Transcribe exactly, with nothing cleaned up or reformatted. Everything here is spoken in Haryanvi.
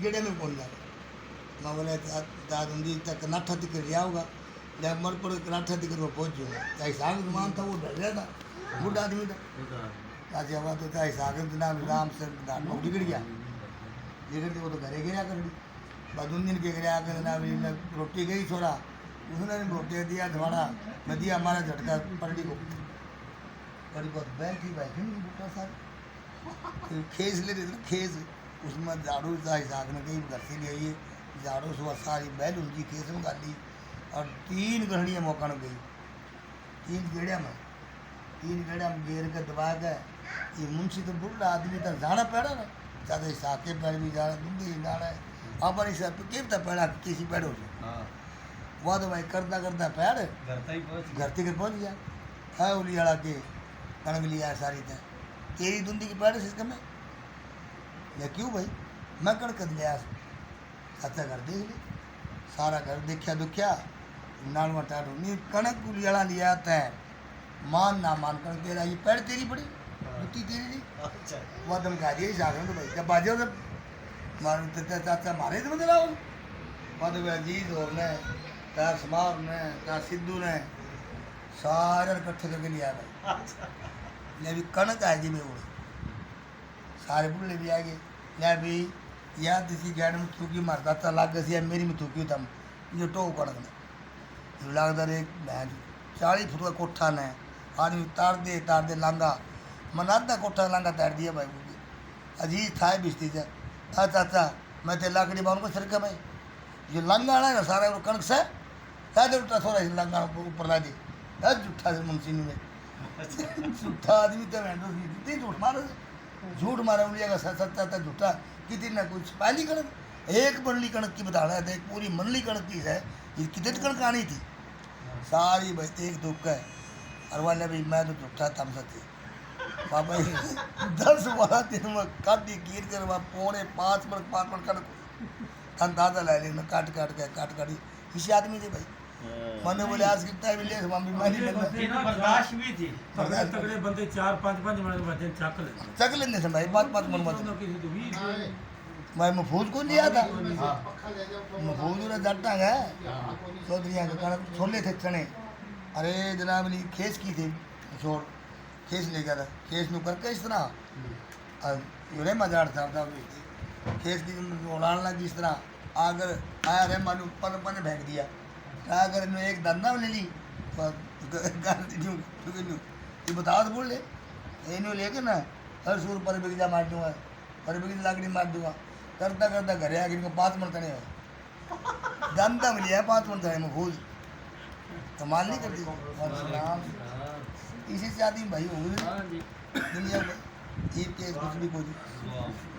केड़े में कौन जावे? मैं बोले, "दा-, दादुंदी तक नाठा तिकर लिया होगा, ले मर पड़ के नाठा तिकर में पहुंच जाऊंगा।" चाहे साग जमान था, वो डर रहा था, बूढ़ा आदमी था। बूढ़ा आदमी। आज आवा तो चाहे साग जना राम से घाट में बिगड़ गया, बिगड़ के वो तो घरे गिरा कर दी। बाद उन दिन के गिरा कर ना भी मैं रोटी गई छोरा, उसने भी रोटी दिया थोड़ा, मैं दिया मारा झटका पलटी को। बड़ी बहुत बहन थी भाई, फिर भी बूटा साग। फिर खेस ले रहे थे, खेस। उसमें झाड़ू था, इसहाक ने कहीं घर से ले आइए, झाड़ू से वह सारी बैल उनकी खेस में गाली और तीन गढ़नियाँ मौका में गई। तीन गेड़िया में, तीन गेड़िया में गेर के दबा के, ये मुंशी तो बूढ़ा आदमी था, जाना पैड़ा ना, ज्यादा इसहाक के पैड़ भी जाना, दूंगे ही जाना है। अपन इसे के पता पैड़ा किसी पैड़ हो जाए। हाँ। वह तो भाई करता करता पैड़ घर तक ही पहुंच गया। घर तक पहुंच गया। है उली वाला के कणक लिया है सारी तय। तेरी दुंदी की पैड़ सिस्टम है या क्यों भाई? मैं कणक लिया, चाचा घर देख ले, सारा घर देखा दुखिया, नालवा टाट नहीं, कणक उली वाला लिया तय। मान ना मान, कणक तेरा ये पैड़ तेरी पड़ी, हाँ। जुत्ती तेरी नहीं। अच्छा। वह धमका दिया इस आखिर में तो भाई, जब बाजे तो मार, ते, ते, चाचा मारे तो बदला हो। वह तो अजीज और ने, ता समार ने, ता सिद्धू ने, सारे इकट्ठे करके लिया भाई। अच्छा। ले भी कणक आएगी मैं उड़। सारे बुढ़े भी आ गए। ले भी यार, किसी गैड में थूकी मारता था, लाग गई मेरी में थूकी तम, ये टो कणक ने। जो लागदा रे, भैंस, चालीस फुट का कोठा ने, आदमी तार दे, तार दे लांगा। मन आधा कोठा लांगा तार दिया भाई। अजीज था बिस्ती से, "आ चाचा, मैं ते लाकड़ी मारूंगा सिर के भाई।" जो लांगा वाला है ना, सारा वो कणक से, ज्यादा उल्टा थोड़ा सा लांगा ऊपर ला दे। ए, झूठा से मुंशी ने। झूठा आदमी तो मैं तो इतनी झूठ मारो। झूठ मारा उलिया का सच, सच्चा था झूठा। कितनी ना कुछ पहली कणक, एक बनली कणक की बताना है, तो एक पूरी मनली कणक की है, ये कितनी कणक आनी थी? सारी बचती एक दुख है। और वाले भी मैं तो झूठा, थम सच्चे। बाबा जी, दस बारह दिन में काटी कीर कर, वहाँ पौने पाँच मन, पाँच मन कणक। अंदाजा ला लेना, काट काट के, काट काट। इसी आदमी थे भाई। हाँ। मैंने बोले, "आज कितना भी ले, हम भी मानी लेना।" ये तो बर्दाश्त भी थी। तगड़े, तगड़े बंदे चार, पाँच, पाँच मन वजन चक लेते। चक लेंदे से भाई, पाँच, पाँच मन वजन। किसी तो भी भाई महफूज को लिया था। हाँ। महफूज उरे जट्टा है। हाँ। चौधरी के कारण छोले थे चने। अरे जनाब, ली खेस की थे, छोड़। खेस ले गया था, खेस नु करके इस तरह, हम्म। और यूं रे मजाक था, था भी। खेस की उड़ान लगी इस तरह, आकर आया रे मालूम, पन, पन फेंक दिया। क्या कर, इन्होंने एक धंधा ले ली, पर ग-, गाल दी न्यू, क्योंकि न्यू, ये बता तो बोल ले, इन्हों लेके ना, हर सूर पर बिगजा मार दूंगा, पर बिगजा लाकड़ी मार दूंगा। करता करता घरे आके इनको पाँच मन तने हुए। गंदा मिल जाए पाँच मिनट में भूल। कमाल नहीं करती। इसी से आदमी भाई हो गए। हाँ जी। दुनिया में ये केस कुछ भी कोई। वाह।